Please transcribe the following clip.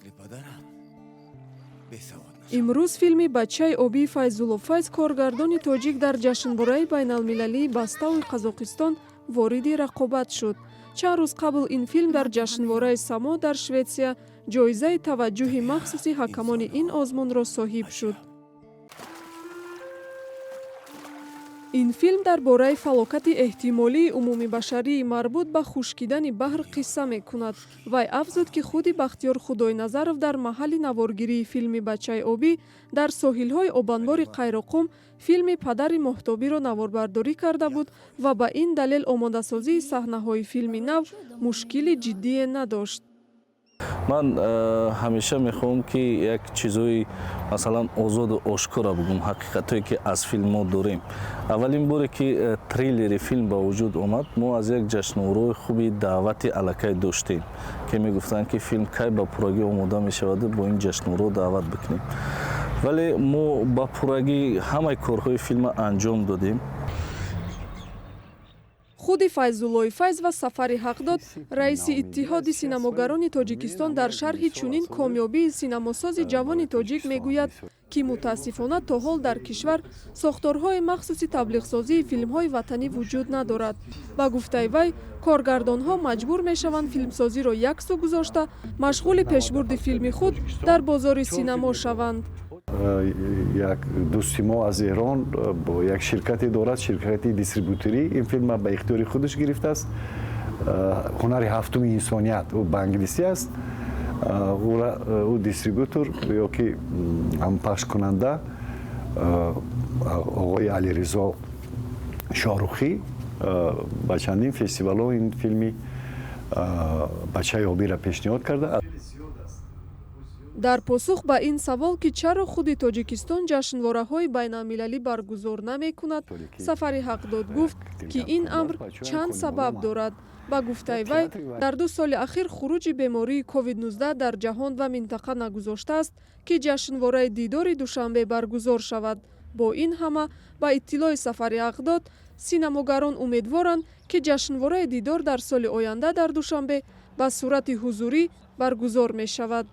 Мисли падарам бесавод нашавам. Имрӯз филми «Бачаи обии» Файзулло Файз, коргардони тоҷик, дар ҷашнвораи байналмилалии Бастауи Қазоқистон вориди рақобат шуд. Чанд рӯз қабл ин филм дар ҷашнвораи Само дар Шветсия ҷоизаи таваҷҷӯҳи махсуси ҳакамони ин озмунро соҳиб шуд. Ин филм дар бораи фалокати эҳтимолии умумибашарии марбут ба хушкидани баҳр қисса мекунад. Вай афзуд, ки худи Бахтиёр Худойназаров дар маҳалли наворгирии филми «Бачаи обӣ» дар соҳилҳои обанбори Қайроққум филми «Падари моҳтобиро» наворбардорӣ карда буд ва ба ин далел омодасозии саҳнаҳои филми нав мушкили ҷиддие надошт. Ман ҳамеша мехоҳам, ки як чизҳои, масалан, озоду ошкора бугум, ҳақиқатҳое, ки аз филм мо дорем. Аввалин боре, ки трейлери филм ба вуҷуд омад, мо аз як ҷашнвораи хуби даъвати аллакай доштем, ки мегуфтанд, ки филм кай ба пуррагӣ омода мешаваду бо ин ҷашнворао даъват бикунем, вале мо ба пуррагӣ ҳамаи корҳои филмро анҷом додем. Худи Файзуллои Файз ва Сафари Ҳақдод, раиси Иттиҳоди синамогарони Тоҷикистон, дар шарҳи чунин комёбии синамосози ҷавони тоҷик мегӯяд, ки мутаассифона то ҳол дар кишвар сохторҳои махсуси таблиғсозии филмҳои ватанӣ вуҷуд надорад. Ба гуфтаи вай, коргардонҳо маҷбур мешаванд филмсозиро як сӯ гузошта, машғули пешбурди филми худ дар бозори синамо шаванд. Як дӯсти мо аз Эрон бо як ширкате дорад, ширкати дистрибуторӣ, ин филма ба ихтиёри худаш гирифтааст. «Ҳунари ҳафтуми инсоният» ӯ ба англисӣ аст. Ӯ дистрибутор ё ки ҳампахшкунанда оғои Алиризо Шоҳрухӣ ба чандин фестивалҳо ин филми «Бачаи обиро» пешниҳод карда. Дар посух ба ин савол, ки чаро худи Тоҷикистон ҷашнвораҳои байналмилалӣ баргузор намекунад, Сафари Ҳақдод гуфт, ки ин амр чанд сабаб дорад. Ба гуфтаи вай, дар 2 соли ахир хуруҷи бемории COVID-19 дар ҷаҳон ва минтақа нагузоштааст, ки ҷашнвораи Дидори Душанбе баргузор шавад. Бо ин ҳама, ба иттилои Сафари Ҳақдод, синамогарон умедворанд, ки ҷашнвораи Дидор дар соли оянда дар Душанбе ба сурати ҳузурӣ баргузор мешавад.